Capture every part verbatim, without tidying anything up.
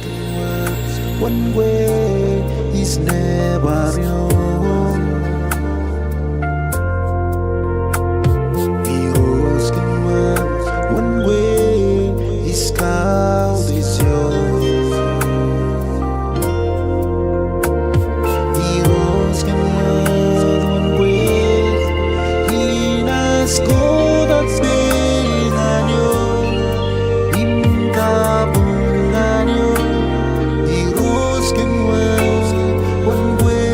One way is never yours. Irooj kōn wōt, one way is called is yours. Irooj kōn wōt, one way, inaaj kotak pein ñan eok im kabuñ ñan eok. Irooj kōn wōt, one way.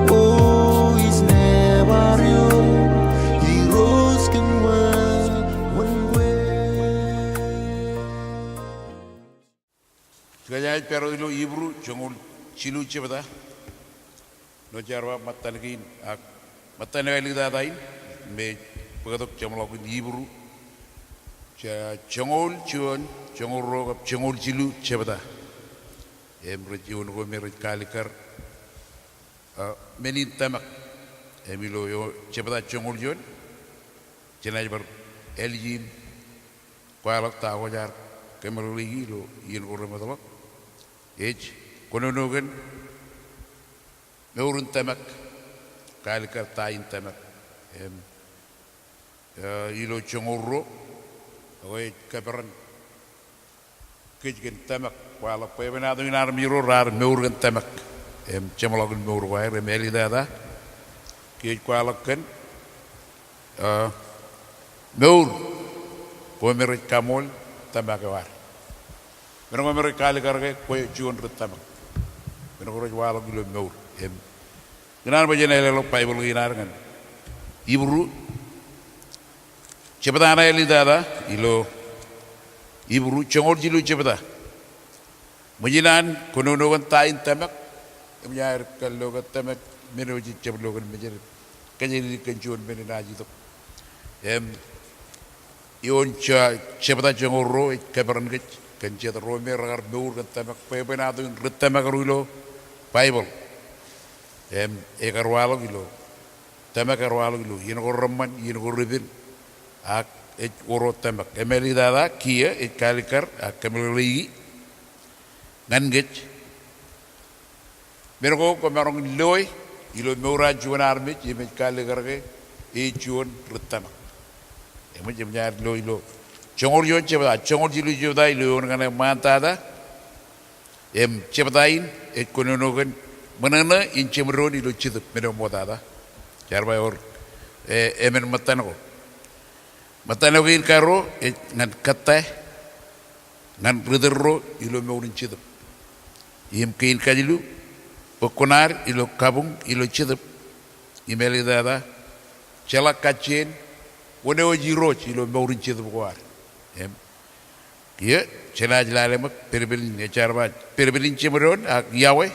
Oh, is never yours. Irooj kōn wōt, one way. Jekōjāij pād ilo Hibru joñoul jilu jebta. Ilo jaar ba ṃōttan kein ak ṃōttan eo āliktata in, im ej bōktok jeṃḷọkin Hibru. Ja-, joñoul juon, joñoul ruo kab joñoul jilu jebta. Im rej, juon ko me rej kaalikkar, ah, men in tōmak. Im ilo, eo, jebta joñoul juon, jenaaj bar ālij im kwaḷọk ta ko jaar kōmeḷeḷeiki ilo iien ko remootḷọk. Ej kōnono kōn mour in tōmak, kaalikkar ta in tōmak. Im, eh, ilo joñoul ruo, ekwe ej kōperan kōj kōn tōmak, kwaḷọk bwebwenato in armej ro raar mour kōn tōmak. Im jeṃḷọkin mour ko aer, im āliktata, kōj kwaḷọk kōn, ah, mour, ko me rej kaṃool tōmak eo ad. Men ko me rej kaalikkar ke kwe juon ri tōmak. Men ko rej waḷọk ilo mour. Im ikōṇaan bwe jen leḷọk Baibōḷ kein ad ñan Hibru jebta ṇe āliktata, ilo Hibru joñoul jilu jebta. Ṃōjin an kōnono kōn ta in tōmak, eṃōj aer kallo ke tōmak men eo jej jab lo kōn mejād, kōjatdikdik kōn juon men enaaj itok. Im, ioon ja-, jebta joñoul ruo ej kōperan kōj kōn jet ro me rekar mour kōn tōmak, bwebwenato in ri tōmak ro ilo Baibōḷ. Im, ekar waḷọk ilo, tōmak ekar waḷọk ilo iien ko reṃṃan, iien ko repen, ak ej wōr tōmak. Im āliktata, kiiō ej kaalikkar ak kōmeḷeḷeiki ñan kōj men ko kwōmaroñ loe ilo mour an juon armej, im ej kaalikkar ke e juon ri tōmak. Eṃōj, eṃōj aer lo ilo joñoul juon jebta, joñoul jilu jebta ilo eoon kaṇe ṃaantata. Im jebta in ej kōnono kōn ṃōṇōṇō in jeṃdoon ilo Jetōb men eo ṃoktata. Jaar ba ewōr, e, emān ṃōttan ko. Ṃōttan eo kein karuo ej ñan kōttāāl ñan ri tōl ro ilo mour in Jetōb. Im kein kajilu, bwe kwōnaaj ilo kabuñ ilo Jetōb. Im āliktata, jeḷā kajjien wōn eo ej Irooj ilo mour in Jetōb ko ad. Im kiiō jenaaj lale ṃōk pedped in, ej jaar ba pedped in jeṃdoon ak Yahweh,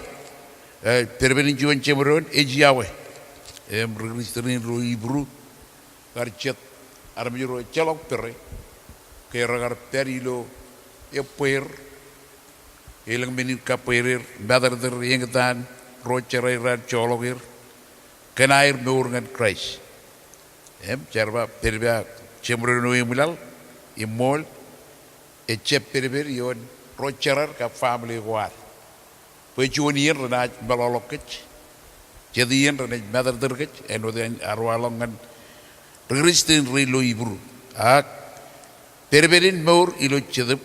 e, pedped in juon jeṃdoon ej Yahweh. Im ri Kūrjin in ro Hibru kar jet armej ro ejjeḷọk pere ke rekar pād ilo ebbeer, elōñ men in kabbweer er, matōrtōr, eñtaan, ro jerā raar joḷọk er kōn aer mour ñan Kraist. Im jaar ba pedped ak jeṃdoon eo eṃwilaḷ im ṃool ejjab pedped ioon ro jerar kab family ko ad. Bwe juon iien renaaj meḷọkḷọk kōj, jet iien renaaj matōrtōr kōj, āinwōt ear waḷọk ñan ri Kūrjin ro ilo Hibru. Ak pedped in mour ilo Jetōb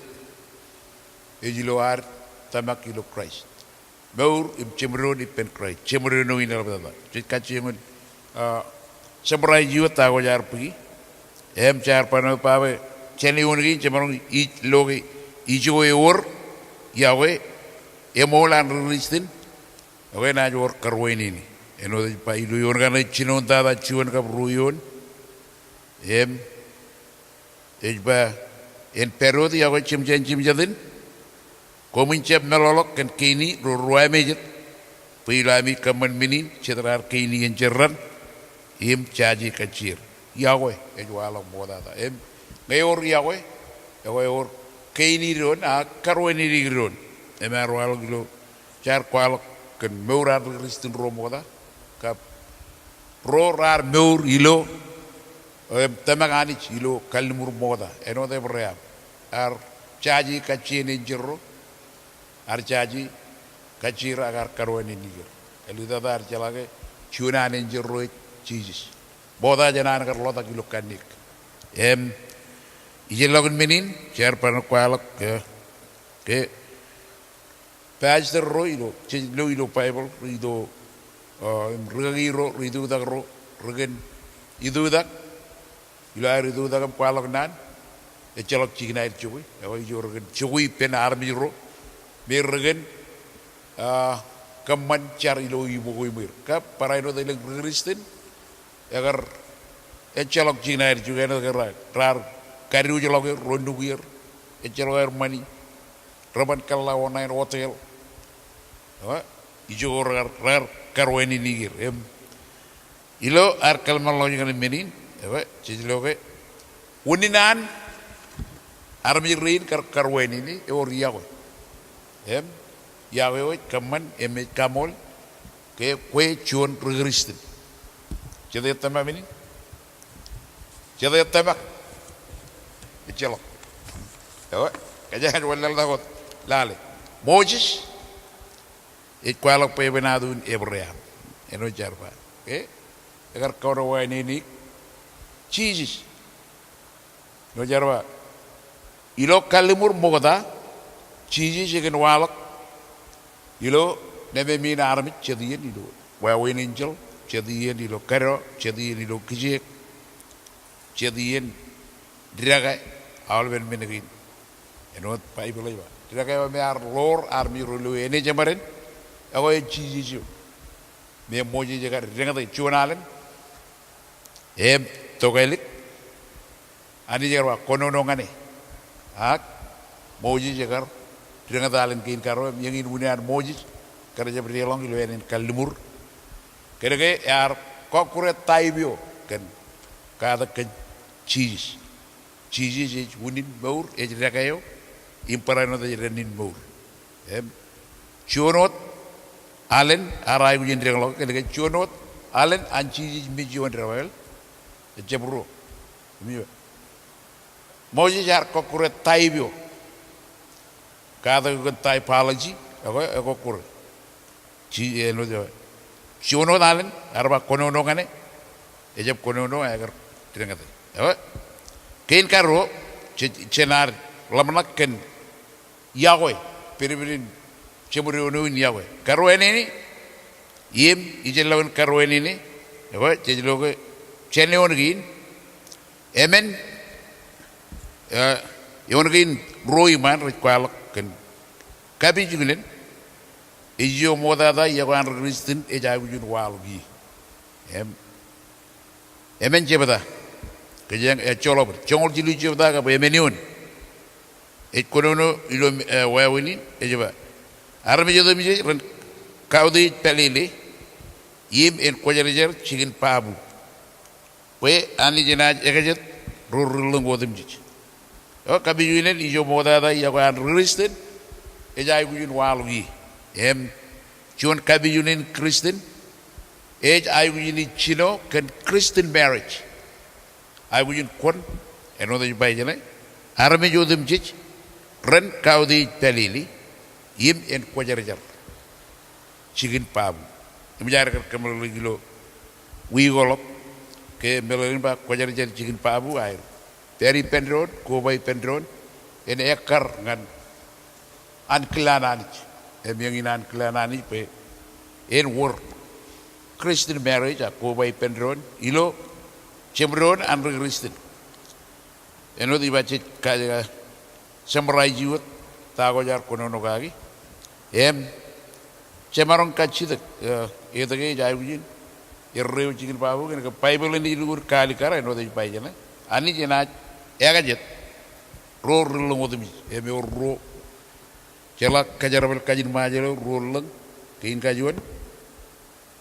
ej ilo ad tōmak ilo Kraist. Mour im jeṃdoon ippān Kraist, jeṃdoon eo in eḷaptata. Jej kajjioñ in, ah, summarize ioon ta ko jaar bōki. Im jaar bar ṇe ba bwe jān eoon kein jemaroñ ij lo ke ijo ewōr, iọkwe, eṃool an ri Kūrjin, ekwe enaaj wōr karuwainene. Āinwōt ej ba ilo eoon kaṇe jinoin tata juon kab ruo eoon. Im ej ba, en pād wōt iọkwe jemjein jemjatin, koṃwin jab meḷọkḷọk kōn keini ro ruwamāejet, bwe ilo ami kōṃṃan men in jet raar keini enjeḷ ran im jaje kajjier. Iọkwe ej waḷọk ṃoktata. Im ñe ewōr iọkwe, ekwe ewōr keini doon ak karuwainene doon. Im ear waḷọk ilo jaar kwaḷọk kōn mour an ri Kūrjin ro ṃokta kab ro raar mour ilo, im tōmak Anij ilo kalliṃur ṃokta. Āinwōt Ebream ear jaje kajjien enjeḷ ro, ear jaje kajjier ak ear karuwaineneik er. Āliktata ear jeḷā ke juon an enjeḷ ro ej Jisōs. Ṃokta jān an kar ḷotak ilo kanniōk. Im, ijellọkin men in, jar bar kwaḷọk ke, ke pastor ro ilo, jej lo ilo Baibōḷ, ri ito, uh, im rikaki ro, ri itutak ro, ri kōn itutak, ilo aer itutak im kwaḷọk naan, ejjeḷọk jikin aer jokwe, eo ijo ri kōn jokwe ippān armej ro, me ri kōn, ah, kōṃṃan jar ilo iṃōko iṃweir. Kab barāinwōt elōñ ri Kristian, ekar, ejjeḷọk jikin aer jokwe āinwōt ke raar, raar kadiwōjḷọk er, ro nukier, ejjeḷọk aer ṃani, reban kōḷḷā wōṇāān hotel. Eo, ijoko raar, raar karuwaineneik er, im. Ilo ad kōḷmānḷọkjeṇ ñan men in, eo, jej lo ke. Unin an armej rein kar karuwainene, ewōr iọkwe. Im, iọkwe eo ej kōṃṃan, im ej kaṃool, ke kwe juon ri Kristian. Jete ej tōmak men in? Jete ej tōmak? Ejjeḷọk. Eo, kōjeañ wanlaḷtak wōt lale. Moses, ej kwaḷọk bwe eban atu in Ebream. Āinwōt jar ba. Ke? Ekar karuwaineneik Jisōs. Āinwōt jar ba. Ilo kalliṃur ṃokta, Jisōs ekōn waḷọk ilo nemāmein armej jet iien ilo wāween enjeḷ, jet iien ilo kōdọ, jet iien ilo kijeek, jet iien dikake, aolepen men kein. Āinwōt Baibōḷ ej ba. Dikake eo me ear ḷoor armej ro ilo āne jeṃaden, ekwe ej Jisōs eo. Me Moses ekar deñōte juon alen, im tokālik, Anij ekar ba kōnono ñan e. Ak Moses ekar deñōt alen kein karuo, im eñin unin an Moses kar jab deḷọñ ilo ānen kalliṃur. Kōnke ear kọkkure type eo kōn katak kōn Jisōs. Jisōs ej unin mour, ej dekā eo, im barāinwōt ej dān in mour. Im, juon wōt alen ear aikuj in deñḷọk, kōnke juon wōt alen an Jisōs mej ioon debwāāl, ejjab ruo. Im eo. Moses ear kọkkure type eo. Katak eo kōn typology, ekwe, ekwe kọkkure. Ji-, āinwōt, eo. Juon wōt alen, ear ba kōnono ñan e, ejjab kōnono, ekar deñōte. Eo. Kein karuo, je-, jān ad ḷōmṇak kōn iọkwe, pedped in jeṃdoon eo in iọkwe. Karuwainene, im ijellọkin karuwainene, ekwe, jej lo ke jān eoon kein, emān, eh, eoon kein ruo iṃaan rej kwaḷọk kōn kapijuknen, ej ijo ṃoktata iọkwe an ri Kristian ej aikuj in waḷọk ie. Im, emān jebta. Kōjeañ, eh, joḷọk bōd. Joñoul jilu jebta kab emān eoon. Ej kōnono ilo, eh, wāween in, ej ba. Armej otemjej ren kautiej pālele, im en kwōjarjar jikin babu. Bwe Anij enaaj ekajet ro ri ḷōñ otemjej. Eo, kapijuknen ijo ṃoktata iọkwe an ri Kristian, ej aikuj in waḷọk ie. Im, juon kapijuknen Kristian, ej aikuj in ij jino kōn Christian marriage. Aikuj in kwōn, āinwōt ej ba jeṇe, armej otemjej, ren kautiej pālele, im en kwōjarjar jikin babu. Im jaar kar kōmeḷeḷeik ilo wiik eo ḷọk, ke meḷeḷein ba kwōjarjar jikin babu aer pād ippān doon, koba ippān doon, en ekkar ñan ankilaan Anij. Im eñin ankilaan Anij bwe en wōr Christian marriage ak koba ippān doon ilo jeṃdoon an ri Kristian. Āinwōt ij ba jej ka, ka, summarize wōt ta ko jaar kōnono kaki. Im, jemaroñ kajjitōk, eh, etke ej aikuj in erreo jikin babu, kōnke Baibōḷ enaaj lukkuun kaalikkar, āinwōt ej ba jeṇe. Anij enaaj ekajet ro ri ḷōñ otemjej, im ewōr ruo. Jeḷā kōjerbal Kajin Ṃajeḷ eo, ruo ḷōñ, kein kajuon,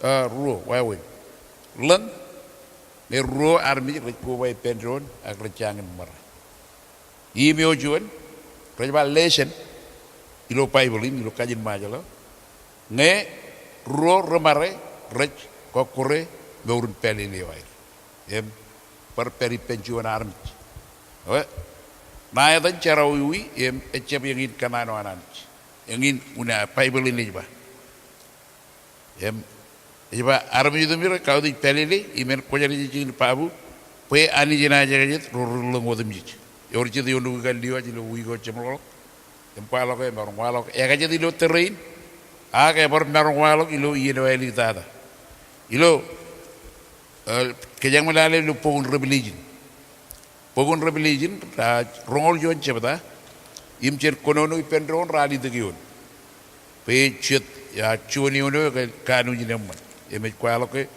ah, ruo, wāween. Ḷōñ, ñe ruo armej rej koba ippān doon, ak rej jañin ṃare. Im eo juon, rej ba lesson, ilo Baibōḷ in, ilo Kajin Ṃajeḷ eo. Ñe ruo reṃare, rej kọkkure mour in pālele eo aer. Im, bar pād ippān juon armej. Eo, ṇa etan jerọwiwi im ejjab eñin kōṇaan eo an Anij. Eñin unin Baibōḷ in ej ba. Im ej ba armej otemjej rej kautiej pālele im en kwōjarjar jikin babu bwe Anij enaaj ekajet ro ri-lōñ otemjej. Ewōr jet eoon wiik an lio ilo wiik eo jeṃḷọk. Im kwaḷọk e maroñ waḷọk ekajet ilo tōre in. Ak ebar maroñ waḷọk ilo iien eo āliktata. Ilo, eh, kōjeañ ṃōk lale ilo bok in Revelation. Bok in Revelation, ah, roñoul juon jebta, im jān kōnono ippān doon ralitōk eoon. Bwe jet, ah, juon eoon eo ke kanooj in eṃṃan. Im ej kwaḷọk ke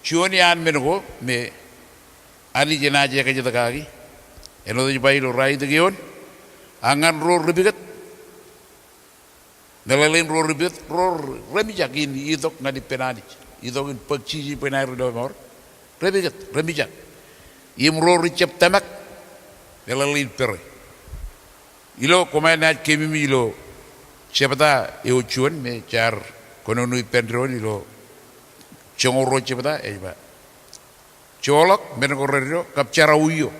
juon iaan men ko me Anij enaaj ekajet kaki. Āinwōt ej ba ilo ralitōk eoon, ak ñan ro ri-pukot, meḷeḷein ro ri-pukot, ro remijak in itok ñan ippān Anij. Itok in bōk Jisōs bwe en aer lọmọọr. Ri-pukot, remijak. Im ro rijab tōmak, meḷeḷein pere. Ilo koṃ naaj keememej ilo jebta eo juon me jaar kōnono ippān doon ilo joñoul ruo jebta ej ba. Joḷọk men ko reddo kab jerọwiwi eo.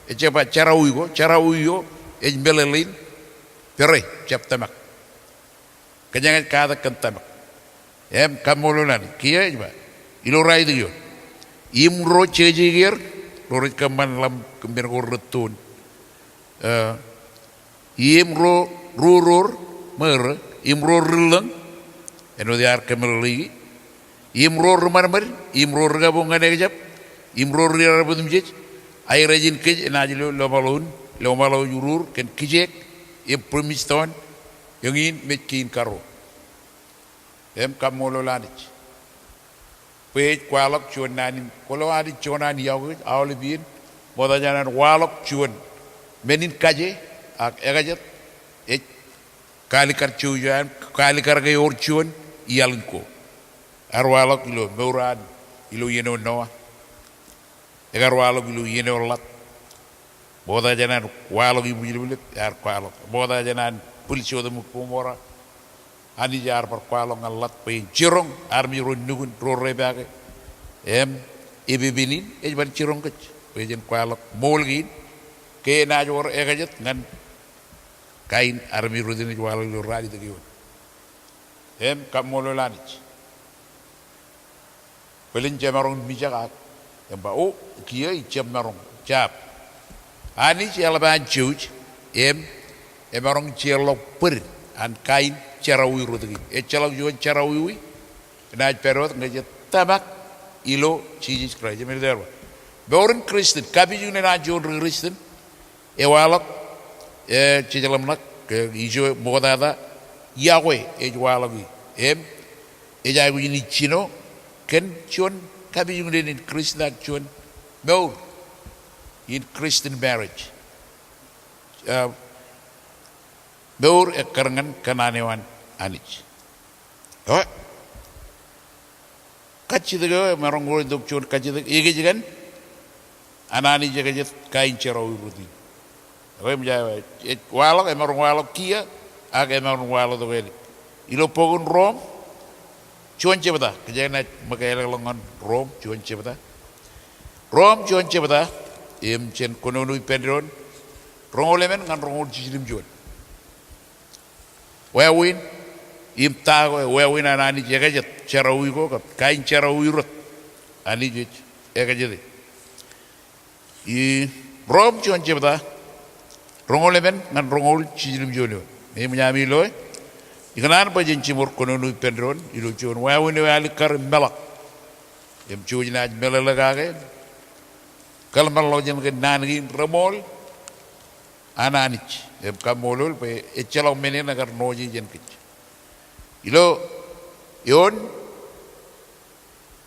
Ejjab ba jerọwiwi ko, jerọwiwi eo ej meḷeḷein pere, jab tōmak. Kōjeañ ej katak kōn tōmak. Im kaṃṃoolol Anij, kiiō ej ba. Ilo ralitōk eoon. Im ro jeje er, ro rej kōṃṃan ḷọk men ko rettoon. Eh, Im ro ri-ror, ṃōrō, im ro ri-lōñ, āinwōt iar kōmeḷeḷeiki, im ro ri-ṃadṃōd, im ro ri-kabuñ ñan ekjab, im ro ri-armej otemjej, airejen kōj enaaj lo lọmaḷo in, lọmaḷo ej urur kōn kijeek, im brimstone, eñin mej kein karuo. Im kaṃṃoolol Anij. Bwe ej kwaḷọk juon naan in, kwōlo Anij juon an iọkwe kōj aolep iien, ṃokta jān an waḷọk juon men in kaje, ak ekajet, ej kaalikkar jouj eo an, kaalikkar ke ewōr juon iaḷ in ko. Ear waḷọk ilo mour an, ilo iien eo Noa. Ekar waḷọk ilo iien eo Ḷot. Ṃokta jān an waḷọk ibwijleplep, ear kwaḷọk. Ṃokta jān an bwil Sodom im Gomorrah. Anij ear bar kwaḷọk ñan Ḷot bwe en jiroñ armej ro nukun ro repaake. Im epepen in ej bar jiroñ kōj bwe jen kwaḷọk ṃool kein. Ke enaaj wōr ekajet ñan kain armej rot in ej waḷọk ilo ralitōk eoon. Im kaṃṃoolol Anij. Bōlen jemaroñ in mijak ak, im ba, o, kiiō ij jab maroñ, jab. Anij eḷap an jouj, im emaroñ jeorḷọk bōd an kain jerọwiwi rot kein. Ejjeḷọk juon jerọwiwi enaaj pād wōt ñe jet tōmak ilo Jisōs Kraist. Im ej ba, mour in Kristian, kapijukunen an juon ri-Kristian, ewaḷọk, e, jejeḷā ṃōṇōṇō, ke ijo ṃoktata, iọkwe ej waḷọki. Im ej aikuj in jino kōn juon kapijukunen in Kristian ak juon mour in Christian marriage. E, mour ekkar ñan kōṇaan eo an Anij. Eo, kajjitōk eo emaroñ wōr itok juon kajjitōk, ekōjkan an Anij ekajet kain jerọwiwi rot in. Eo, im ja, ej waḷọk, emaroñ waḷọk kiiō, ak emaroñ waḷọk tok ālik. Ilo bok in Rom, juon jebta, kōjeañ naaj ṃōk ālōkḷọk ñan Rom, juon jebta. Rom, juon jebta, im jān kōnono ippān doon, roñoul emān ñan roñoul jiljilimjuon. Wāween, im ta ko, wāween an Anij ekajet jerọwiwi ko kab kain jerọwiwi rot. Anij ej ekajete. I Rom juon jebta, roñoul emān ñan roñoul jiljilimjuon eoon. Im eṃōj ami loe, ikōṇaan bwe jen jiṃor kōnono ippān doon, ilo juon wāween eo ealikkar im meḷọk. Im jouj naaj meḷeḷe kake, kōḷmānḷọkjeṇ kōn naan kein reṃool, an Anij, im kaṃṃoolol bwe ejjeḷọk men in ekar ṇooje jān kōj. Ilo, eoon,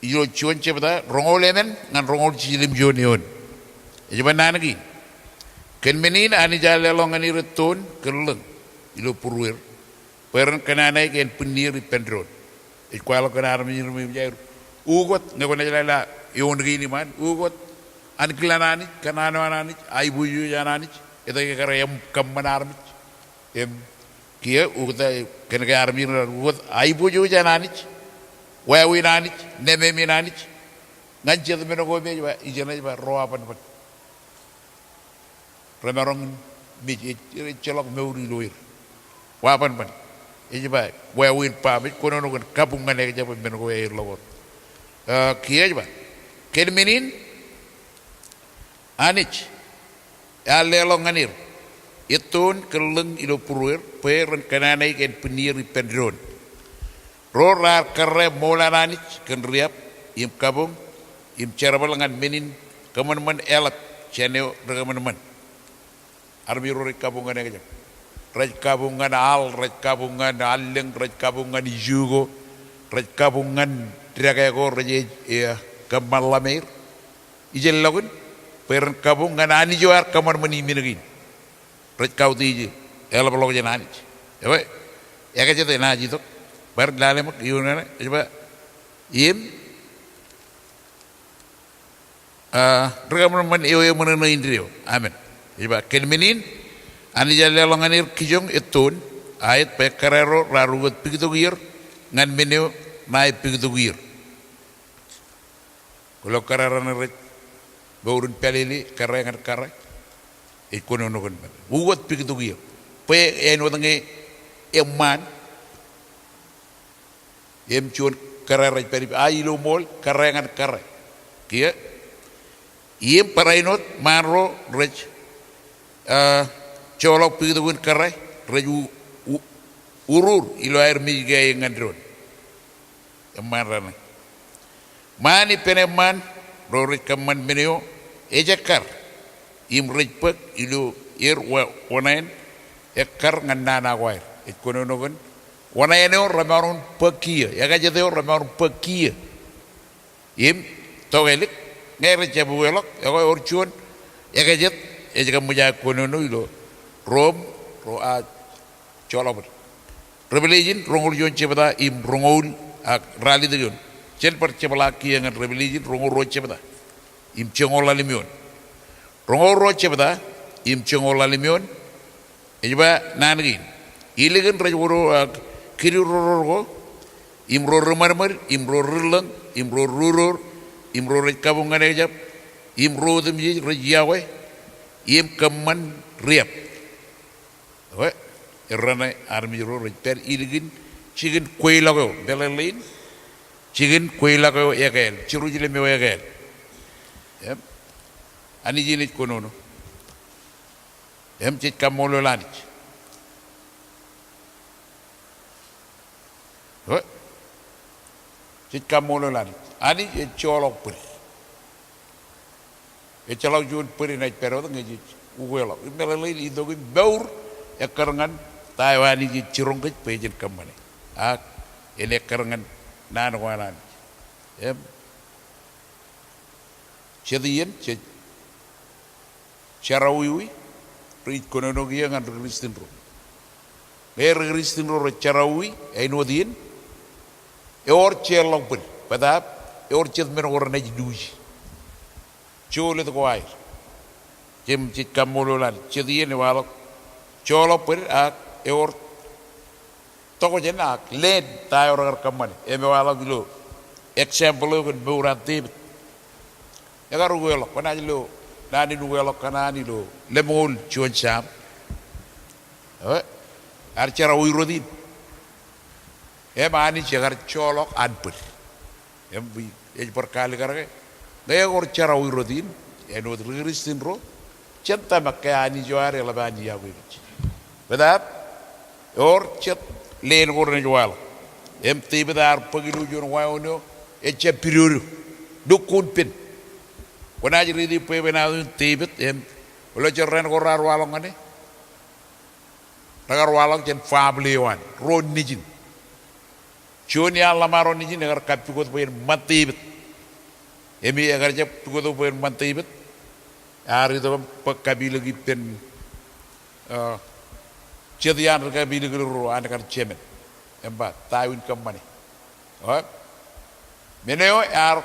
ilo juon jebta, roñoul emān, ñan roñoul jiljilimjuon eoon. Ej ba naan kein. Kōn men in Anij ear leḷọk ñan er ettoon kōn lōñ, ilo būrueir. Bwe ren kōṇaan aō ke en bwinnier ippān doon. Ej kwaḷọk kōn armej in ri-mejaer. Ukōt, ñe kwōnaaj lale eoon kein iṃaan. Ukōt, ankilaan Anij, kōṇaan eo an Anij, aiboojoj an Anij, etke ekar kōṃṃan armej. Im, kiiō, ukōt, kōn ke armej in, ukōt, aiboojoj an Anij, wāween Anij, nemāmein Anij, ñan jet men ko me ej ba, ijeṇe ej ba, ro abanban. Remaroñ in Mej ej, ejjeḷọk mour ilo er. Wa bōnbōn. Ej ba, wāween ba, mej kōnono kōn kabuñ ñan ekjab im men ko aer ḷọk wōt. Kiiō ej ba, kōn men in, Anij ear leḷọk ñan er ettoon kōn lōñ ilo būrueir, bwe ren kōnanaik ānbwinnier ippān doon. Ro raar karrā ṃool an Anij kōn riab, im kabuñ, im jerbal ñan men in kōṃanṃan eḷap jān eo ri kōṃanṃan. Armej ro rej kabuñ ñan ekjab. Rej kabuñ ñan al, rej kabuñ ñan allōñ, rej kabuñ ñan ijuko, rej kabuñ ñan dekā ko rej ej, e, kōṃṃanḷọk er. Ijellọkin, bwe ren kabuñ ñan Anij eo ear kōṃanṃan iien kein. Rej kautiej er, eḷapḷọk jān Anij. Ewi, ekajet enaaj itok. Bar lale ṃōk, iuun ṇe, ej ba, im, a, ri kōṃanṃan eo eṃōṇōṇō indeeo. Amen. Ej ba, kōn men in, Anij ear leḷọk ñan er kijoñ ettoon, aet bwe karrā ro raar ukōt piktokier ñan men eo ṇae piktokier. Kwōlo karrā raṇe rej mour in pālele, karrā ñan karrā. Ej kōnono kōn men. Ukōt piktokier. Bwe āinwōt ñe eṃṃaan, im juon karrā rej pād ippa, a ilo ṃool, karrā ñan karrā. Kiiō, im barāinwōt ṃaan ro rej, a, joḷọk piktokin karrā, rej u-, u-, urur ilo aer mej ke aer ñan doon. Eṃṃaan raṇe. Ṃaan ippān eṃṃaan, ro rej kōṃṃan men eo ejekkar, im rej bōk ilo er wa-, wōṇāān ekkar ñan naan ko aer. Ej kōnono kōn wōṇāān eo remaroñ in bōk kiiō, ekajet eo remaroñ in bōk kiiō. Im tokālik, ñe rej jab ukeḷọk, ekwe ewōr juon ekajet ej kab ṃōj aō kōnono ilo Rom, ro a joḷọk bōd. Revelation roñoul juon jebta im roñoul ak ralitōk eoon. Jen bar jepḷaak kiiō ñan Revelation roñoul ruo jebta im joñoul ḷalem eoon. Roñoul ruo jebta im joñoul ḷalem eoon. Ej ba naan kein. Ilikin rej wōdo, a, kidiwōjroror ko, im ro ri ṃadṃōd, im ro ri ḷōñ, im ro ri rūroor, im ro rej kabuñ ñan ekjab, im ro otemjej rej yokwe, im kōṃṃan riab. Ewi, erraṇe armej ro rej pād ilikin jikin kweilọk eo, meḷeḷein, jikin kweilọk eo ekāāl, Jerusalem eo ekāāl. Im, Anij in ej kōnono. Im jej kaṃṃoolol Anij. Ewi, jej kaṃṃoolol Anij. Anij ej joḷọk bōd. Ejjeḷọk juon bōd enaaj pād wōt ñe jej ukeḷọk. Im meḷeḷein itok im mour ekkar ñan ta eo Anij ej jiroñ kōj bwe jen kōṃṃane. Ak en ekkar ñan naan ko an Anij. Im jet iien jej jerọwiwi, rej kōnono kiiō ñan ri Kristian ro. Ñe ri Kristian ro rej jerọwiwi āinwōt iien, ewōr jeorḷọk bōd, bōtaab ewōr jet men ko renaaj luuji. Jolōt ko aer. Jim jej kaṃṃoolol Anij, jet iien ewaḷọk joḷọk bōd ak ewōr tokjān ak leen ta eo rekar kōṃṃane. Im ewaḷọk ilo example eo kōn mour an Devid. Ekar ukeḷọk, kwōnaaj lo naan in ukeḷọk kaṇe an ilo lemñoul juon Sam. Ewi, ear jerọwiwi rot in. Im Anij ekar joḷọk an bōd. Im ej bar kaalikkar ke, ñe ewōr jerọwiwi rot in āinwōt ri Kristian ro, jen tōmak ke Anij eo ad eḷap an iọkwe kōj. Bōtaab ewōr jet leen ko renaaj waḷọk. Im Devid ear bōk ilo juon wāween eo ejjab pidodo, lukkuun pen. Kwōnaaj riiti bwebwenato in Devid im ilo jerrāān ko raar waḷọk ñan e, rekar waḷọk jān family eo an, ro nejin. Juon iaan ḷōṃaro nejin ekar kappukot bwe en ṃan Devid. Im ekar jab pukot bwe en ṃan Devid, ear itok im bōk kapilōk ippān, a, jet iaan ri kapilōk ro an kar jemān. Im ba, ta eo in kōṃṃane? Ewi, men eo ear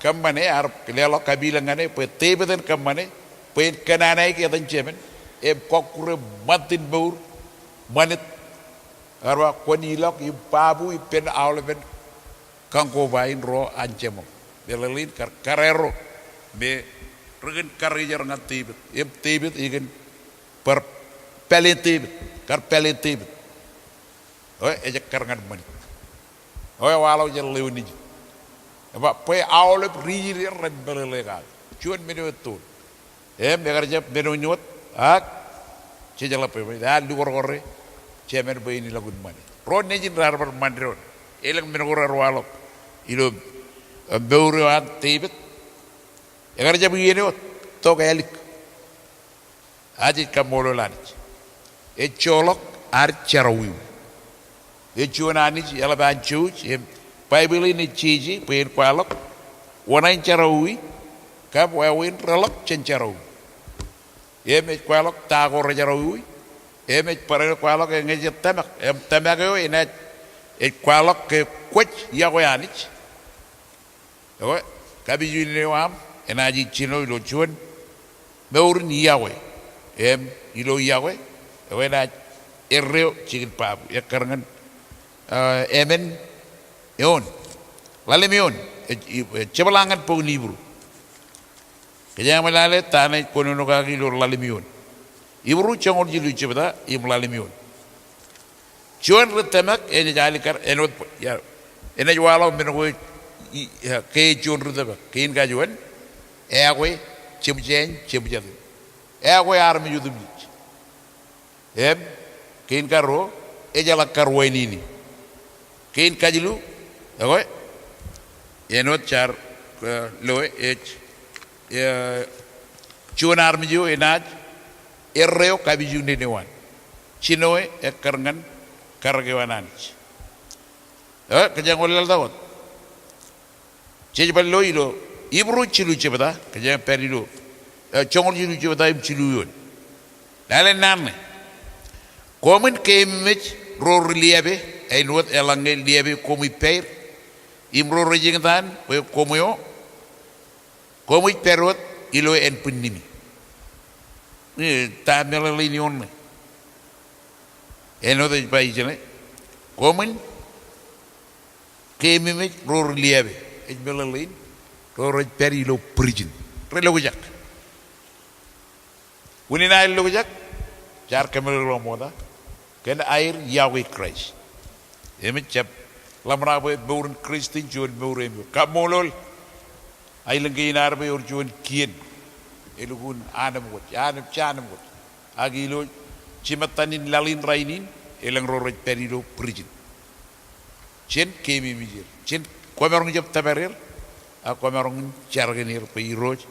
kōṃṃane, ear leḷọk kapilōk ñan e bwe Devid en kōṃṃane, bwe en kōnanaik etan jemān im kọkkure ṃantin mour, ṃanit. Ear ba, kwōn ilọk im babu ippān aolepen kañkoba in ro an jeṃḷọk. Meḷeḷein kar karrā ro me ri kōn karijer ñan Devid. Im Devid e kōn bar Pāleen Devid, kar pāleen Devid. Eo, ej ekkar ñan ṃanit. Eo, waḷọk jān ḷeo nejid. Ej ba, bwe aolep ri Israel ren meḷeḷe kake. Juon men eo ettoon. Im, ekar jab men eo ej wōt, ak, jejeḷā bwe, bwe, ear lukorkore, jemen bwe en ilọk in ṃane. Ro nejin raar bar ṃan doon. Elōñ men ko raar waḷọk. Ilo, eh, mour eo an Devid. Ekar jab iien eo, tok ālik. Ak jej kaṃṃoolol Anij. Ej joḷọk ad jerọwiwi. Ej juon Anij eḷap an jouj, im Baibōḷ in ej jeje bwe en kwaḷọk wōṇāān jerọwiwi, kab wāween reḷọk jān jerọwiwi. Im ej kwaḷọk ta ko rejerọwiwi, im ej barāinwōt kwaḷọk eñejjet tōmak, im tōmak eo enaaj ej kwaḷọk ke kwōj iọkwe Anij. Ekwe, kapijuknen eo aṃ, enaaj ijjino ilo juon mour in iọkwe. Im, ilo iọkwe, ekwe enaaj erreo jikin babu, ekkar ñan, eh, emān eoon. Ḷalem eoon, ej, ej, ej jepḷaak ñan bok in Hibru. Kōjeañ ṃōk lale ta ṇe ej kōnono kaki ilo ḷalem eoon. Hibru joñoul jilu jebta im ḷalem eoon. Juon ri tōmak enaaj alikkar āinwōt, ia, enaaj waḷọk men ko ej, i, ia, ke juon ri tōmak. Kein kajuon, eokwe, jemjein, jemjetin. Eokwe armej otemjej. Im, kein karuo, ejeḷā karuwainene. Kein kajilu, ekwe, āinwōt jaar, eh, loe, ej, eh, juon armej eo enaaj erreo kapijuknen eo an. Jinoe ekkar ñan karōk eo an Anij. Eh, kōjeañ wōnlaḷtak wōt. Jej bar lo ilo Hibru jilu jebta, kōjeañ pād ilo, eh, joñoul jilu jebta im jilu eoon. Lale naan ṇe. Koṃwin keememej ro ri liape, āinwōt eḷaññe liape koṃij pād, im ro rej eñtaan, bwe koṃ eo, koṃij pād wōt ilo ānbwinnimi. Eh, ta meḷeḷein eoon ṇe. Āinwōt ej ba ijeṇe. Koṃwin keememej ro ri liape, ej meḷeḷein ro rej pād ilo būrijin. Relukjak. Unin aer lukjak, jaar kōmeḷeḷe ṃokta kōn aer iọkwe Kraist. Im ej jab ḷōmṇak bwe mour in Kristin juon mour eo im kaṃṃoolol aelōñ kein ad bwe ewōr juon kien. Elukkuun anemkwōj, anemkwōj, anemkwōj. Ak ilo jimettan in laḷ in rainin, elōñ ro rej pād ilo būrijin. Jen keememej er. Jen kwōmaroñ jab tōpar er, ak kwōmaroñ in jar kōn er bwe Irooj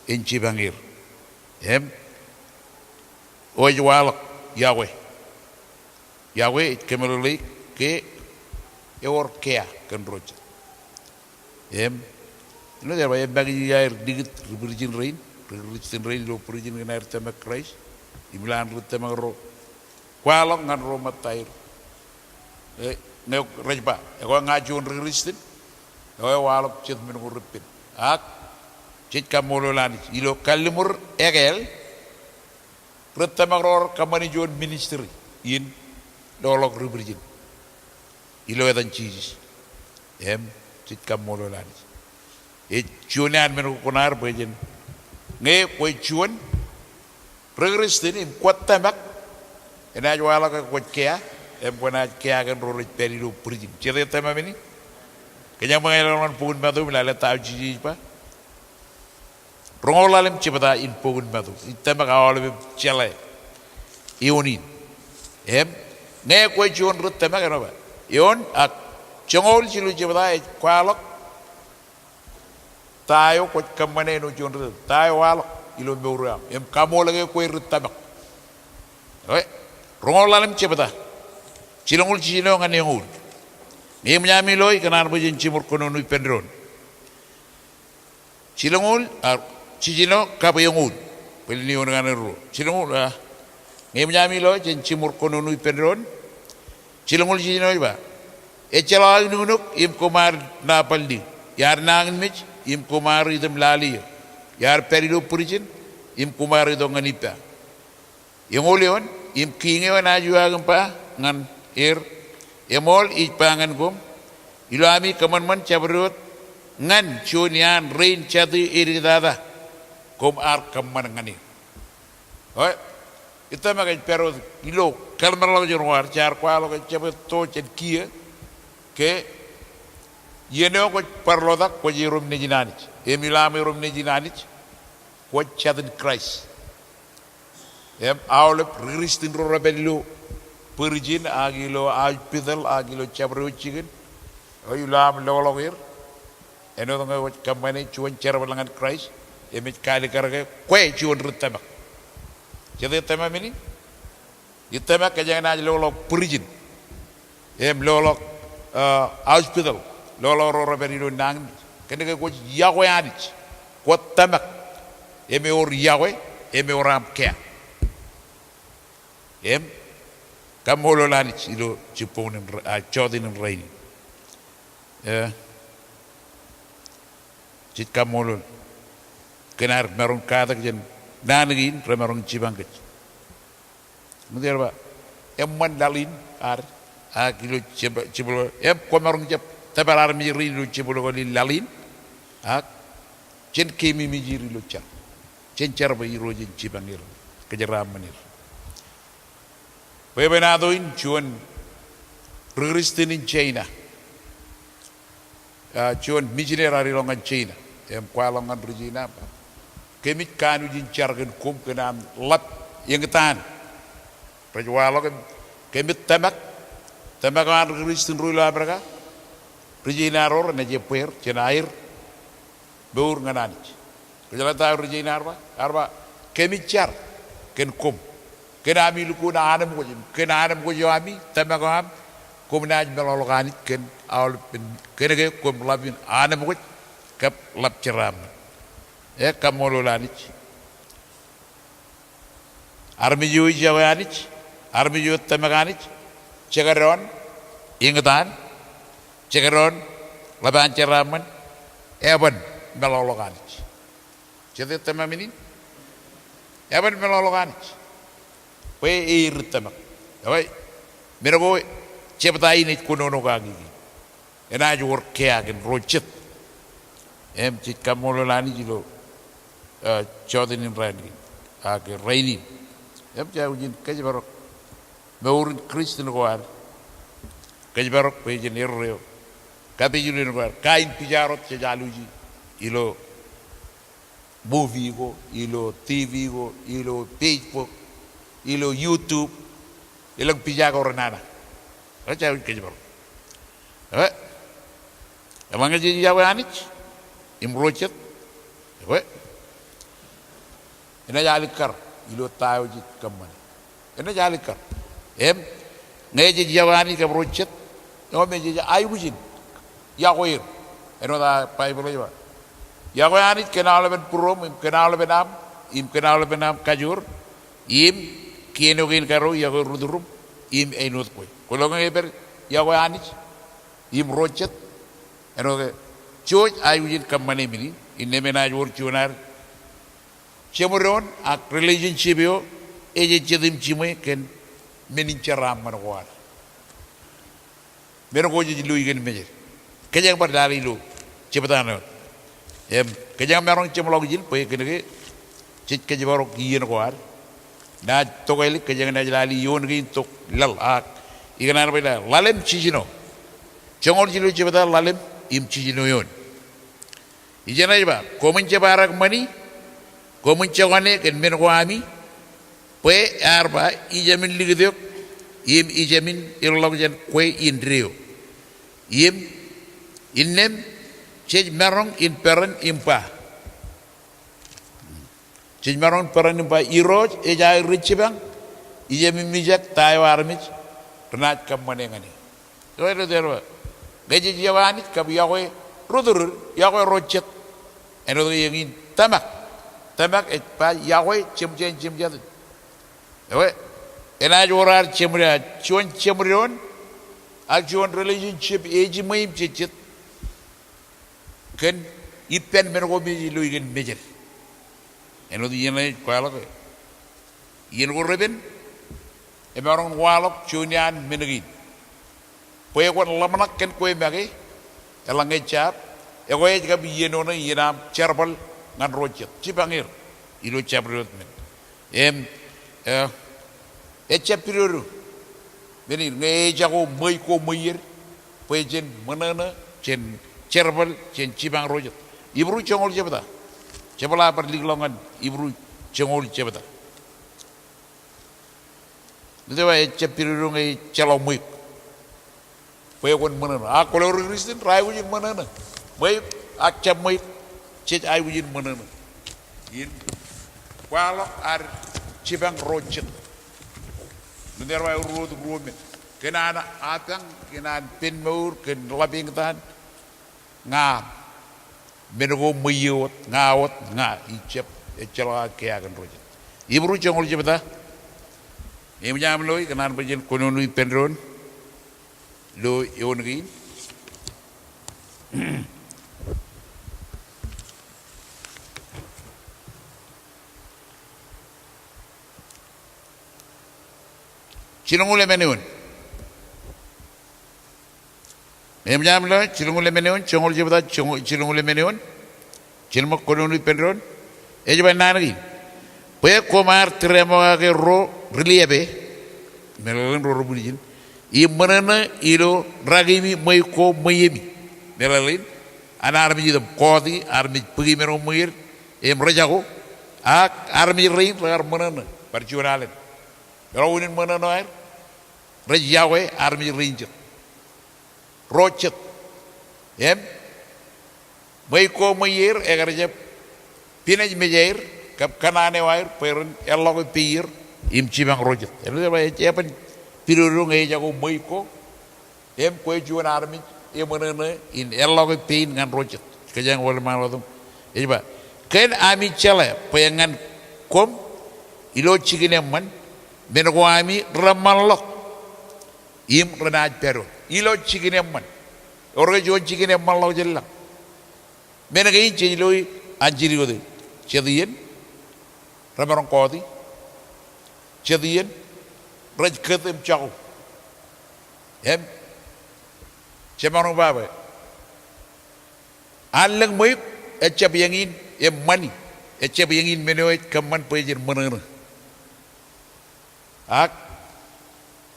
en jipañ er. Im, eo ej waḷọk, iọkwe. Iọkwe ej kōmeḷeḷeik ke ewōr kea kōn ro jet. Im, āinwōt eo ej ba, emakijij aer likūt ri būrijin rein, ri Kristin rein ilo būrijin kōn aer tōmak Kraist, im ilowaan ri tōmak ro kwaḷọk ñan ro ṃōttaer. Eh, ñe rej ba, ekwe ña juon ri Kristin, ekwe waḷọk jet men ko repen. Ak, jej kaṃṃoolol Anij, ilo kalliṃur ekāāl, ri tōmak ro rej kōṃṃani juon ministry in loḷọk ri būrijin ilo etan Jisōs. Im, jej kaṃṃoolol Anij. Ej juon iaan men ko kuṇaer bwe jen. Ñe kwe juon ri Kristin im kwōj tōmak, enaaj waḷọk ke kwōj kea, im kwōnaaj kea kōn ro rej pād ilo būrijin. Jet eo tōmamini? Kōjeañ ṃōk eḷọk ñan bok in Matu im lale ta eo Jisōs ej ba. Roñoul ḷalem jebta in bok in Matu. Ij tōmak aolepen jeḷā eoon in. Im, ñe kwe juon ri tōmak āinwōt ba. Eoon ak joñoul jilu jebta ej kwaḷọk ta eo kwōj kōṃṃane āinwōt juon ri tōmak. Ta eo waḷọk ilo mour eo aṃ. Im kaṃool ke kwe ri tōmak. Ekwe, roñoul ḷalem jebta. Jilñuul jiljino ñan eñoul. Ñe eṃōj ami lo, ikōṇaan bwe jen jiṃor kōnono ippān doon. Jilñuul, a, jiljino kab eñoul. Bōlen eoon kaṇe ruo. Jilñuul, a, ñe eṃōj ami lo, jen jiṃor kōnono ippān doon. Jilñuul jiljino ej ba. Ejjeḷọk aō nuknuk im koṃ ar nabōḷ ḷe. Iar nañinmej im koṃ ar item lale eō. Iar pād ilo būrijin im koṃ ar itok ñan ippa. Eñoul eoon, im kiiñ eo enaaj uwaak im ba ñan er, eṃool ij ba ñan koṃ, ilo ami kōṃanṃan jabdewōt ñan juon iaan rein jatū ededetak, koṃ ar kōṃṃan ñan er. Eo, Ij tōmak ej pād wōt ilo kōḷmānḷọkjeṇ ko ad, jaar kwaḷọk ej jab etto jān kiiō ke iien eo kwōj bar ḷotak kwōj erom nejin Anij. Im ilo aṃ erom nejin Anij, kwōj jatin Kraist. Im aolep ri Kristian ro rej pād ilo būrijin ak ilo hospital ak ilo jabdewōt jikin, ilo aṃ loḷọk er, āinwōt ñe kwōj kōṃṃane juon jerbal ñan Kraist, im ej kaalikkar ke kwe juon ri tōmak. Jete tōmak men in? Ij tōmak kōjeañ naaj loḷọk būrijin im loḷọk, ah, hospital, loḷọk ro rej pād ilo nañinmej. Kōnke kwōj iọkwe Anij, kwōj tōmak, im ewōr iọkwe, im ewōr aṃ kea. Im kaṃṃoolol Anij ilo jibboñōn in ra-, ah, jota in rainin. Eh, jej kaṃṃoolol kōn ad maroñ katak jān naan kein remaroñ jipañ kōj. Im ej ba, eṃṃan laḷ in ad, ak ilo jibboḷ, jibboḷ, im kwōmaroñ jab tōpar armej rein ilo jibboḷ ko ilo laḷ in, ak jen keememej er ilo jar. Jen jar bwe Irooj en jipañ er kōjeraaṃṃan er. Bwebwenato in juon ri Kristian in China. Ah, juon mijineri ear ilọk ñan China im kwaḷọk ñan ri China, kōmij kanooj in jar kōn koṃ kōn aṃ ḷap eñtaan. Rej waḷọk im kōmij tōmak, tōmak eo an ri Kristian ro ilo Amerika, ri China ro renaaj ebbweer jān aer mour ñan Anij. Kwōjeḷā ta eo ri China ear ba? Ear ba, kōmij jar kōn koṃ, kōn ami lukkuun anemkwōj, im kōn anemkwōj eo ami, tōmak eo aṃ, koṃ naaj meḷọkḷọk Anij kōn aolepān, kōnke koṃ ḷap in anemkwōj kab ḷap jeraaṃṃan. Eh, kaṃṃoolol Anij. Armej eo ej iọkwe Anij, armej eo ej tōmak Anij, jekdọọn eñtaan, jekdọọn ḷap an jeraaṃṃan, eban meḷọkḷọk Anij. Jete tōmak men in? Eban meḷọkḷọk Anij bwe e ri tōmak. Ekwe, men ko jebta in ej kōnono kaki kein. Enaaj wōr kea kōn ro jet. Im jej kaṃṃoolol Anij ilo, eh, jota in rainin, ak rainin. Im jej aikuj in kōjparok mour in Kristian ko ad. Kōjparok bwe jen erreo. Kapijuknen ko ad, kain pija wōt jej alwōji ilo movie ko, ilo TV ko, ilo Facebook, ilo YouTube, elōñ pija ko renana. Ej aikuj kōjparok. Ekwe, eḷaññe jej iọkwe Anij im ro jet, ekwe, enaaj alikkar ilo ta eo jej kōṃṃane. Enaaj alikkar. Im ñe jej iọkwe Anij kab ro jet, ekwe, me jej aikuj in iọkwe er. Āinwōt aō Baibōḷ ej ba, iọkwe Anij kōn aolepān būruōṃ, im kōn aolepān aṃ, im kōn aolepān aṃ kajoor, im kien eo kein karuo, iọkwe rūturuṃ, im āinwōt kwe. Kwōlo ñe ej pād iọkwe Anij im ro jet, āinwōt ke jej aikuj in kōṃṃane men in, innām enaaj wōr juon ad jeṃdoon ak relationship eo ej jet im jiṃwe kōn men in jeraaṃṃan ko ad. Men ko jej lo ikōn mejed. Kōjeañ bar lale ilo jebta ṇe wōt. Im kōjeañ maroñ jeṃḷọkjeṇ bwe kōnke jej kōjparok iien ko ad. Naaj tok ālik, kōjeañ naaj lale ioon kein tok laḷ, ak ikōṇaan bwe ḷalem jiljino. Joñoul jilu jebta, ḷalem im jiljino eoon. Ijeṇ ej ba, koṃwin jab arak ṃani, koṃwin jokane kōn men ko ami, bwe ear ba, ijāmin likūt eok, im ijāmin ilọk jān kwe indeeo. Im, innām, jej maroñ in peran im ba. Jej maroñ in peran im ba, Irooj ej aō ri jipañ, ijāmin mijak ta eo armej renaaj kōṃṃane ñan e. Eo āinwōt eo ej ba, ñe jej iọkwe Anij kab iọkwe ri-tōl, iọkwe ro jet. Āinwōt ke eñin tōmak. Tōmak ej ba iọkwe jeṃjān jeṃjātin. Ekwe, enaaj wōr ad jeṃ-, juon jeṃdoon, ak juon relationship ejiṃwe im jejjet kōn ippān men ko me jej lo ikōn mejed. Āinwōt iien eo ej kwaḷọk e. Iien ko repen, emaroñ in waḷọk juon iaan men kein. Bwe kwōn ḷōmṇak kōn kwe make, eḷaññe jab, ekwe ej kab iien eo ṇe iien aṃ jerbal ñan ro jet. Jipañ er ilo jabdewōt men. Im, eh, Ejjab pidodo. Men in ñe ejako ṃweiuk ko ṃweied bwe jen ṃōṇōṇō, jen jerbal, jen jipañ ro jet. Hibru joñoul jebta. Jepḷaak bar likḷọk ñan Hibru joñoul jebta. Ḷeo ejjab pidodo ñe ejjeḷọk ṃweiuk bwe kwōn ṃōṇōṇō. Ak kwōlo ri Kristian rej aikuj in ṃōṇōṇō. Ṃweiuk ak jab ṃweiuk, jej aikuj in ṃōṇōṇō in kwaḷọk ad jipañ ro jet. Ḷeo ej ba eo ruo, ruo men. Kōn an apañ, kōn an pen mour, kōn ḷap eñtaan, ña men ko ṃweiie wōt, ña wōt, ña ijjab ejjeḷọk aō kiiō kōn ro jet. Hibru joñoul jebta. Eṃōj aṃ loe, ikōṇaan bwe jen kōnono ippān doon ilo eoon kein. Jilñuul emān eoon. Eṃōj aṃ loe, jilñuul emān eoon, joñoul jebta, joñoul, jilñuul emān eoon. Jen ṃōk kōnono ippān doon. Ej ba naan kein. Bwe koṃ ar tūreṃokake ro ri liepe, meḷeḷein ro ri bwiljin, im ṃōṇōṇō ilo rakimi ṃweiuk ko ṃweiemi. Meḷeḷein an armej itok im kọọti, armej bōki men ko ṃweied im rejako, ak armej rein rekar ṃōṇōṇō, bar juon alen. Eḷọk unin ṃōṇōṇō aer, rej yokwe armej rein jet, ro jet. Im ṃweiuk ko ṃweier ekar jab pinejmej aer kab kōṇaan eo aer bwe ren eḷḷọke peier im jipañ ro jet. Ej ba ej eban pidodo ñe ejako ṃweiuk ko im kwe juon armej eṃōṇōṇō in eḷḷọke pein ñan ro jet. Kōjeañ wōnṃaanḷọk itok. Ej ba, kōn ami jeḷā bwe ñan koṃ ilo jikin eṃṃan men ko ami reṃṃanḷọk im renaaj pād wōt. Ilo jikin eṃṃan. Ewōr ke juon jikin eṃṃanḷọk jān lañ? Men kein jej loe an jidik wōt. Jet iien remaroñ kọọti. Jet iien rej kōt im jako. Im jemaroñ ba bwe an lōñ ṃweiuk ejjab eñin im ṃani. Ejjab eñin men eo ej kōṃṃan bwe jen ṃōṇōṇō. Ak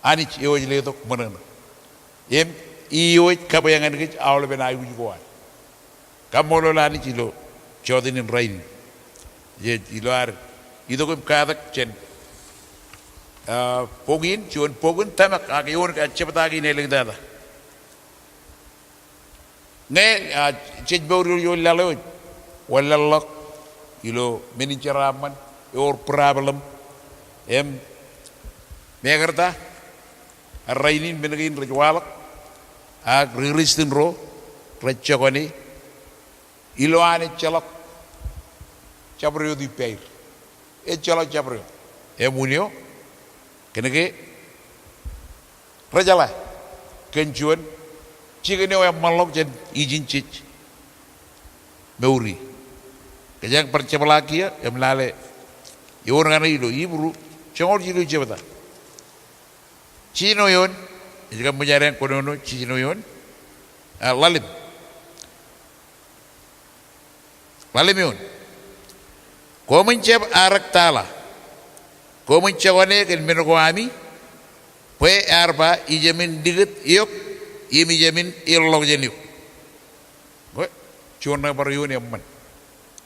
Anij eo ej letok ṃōṇōṇō. Im eo ej kabwe ñan kōj aolepen aikuj ko an. Kaṃṃoolol Anij ilo jọteen in rainin. Ej ilo ad itok im katak jān, ah, bok in, juon bok in tōmak ak eoon kajjipta kein āliktata. Ñe, ah, jej mour ilo laḷ eo ej wanlaḷḷọk ilo men in jeraaṃṃan, ewōr problem. Im mekarta, rainin men kein rej waḷọk, ak ri Kristian ro rej jokane ilo an ejjeḷọk jabdewōt ippaer. Ejjeḷọk jabdewōt. Im wūn eo, kōnke rejeḷā kōn juon jikin eo eṃṃanḷọk jān ijin jej mour ie. Kōjeañ bar jepḷaak kiiō im lale eoon kaṇe ilo Hibru joñoul jilu jebta. Jiljino eoon, ej kab ṃōj ad kōnono jiljino eoon, ah, ḷalem. Ḷalem eoon. Koṃwin jab arektala. Koṃwin jokane kōn men ko ami, bwe ear ba, ijemān likūt eok, im ijemān eḷḷọk jān eok. Bwe, juon ṇe bar eoon eṃṃan.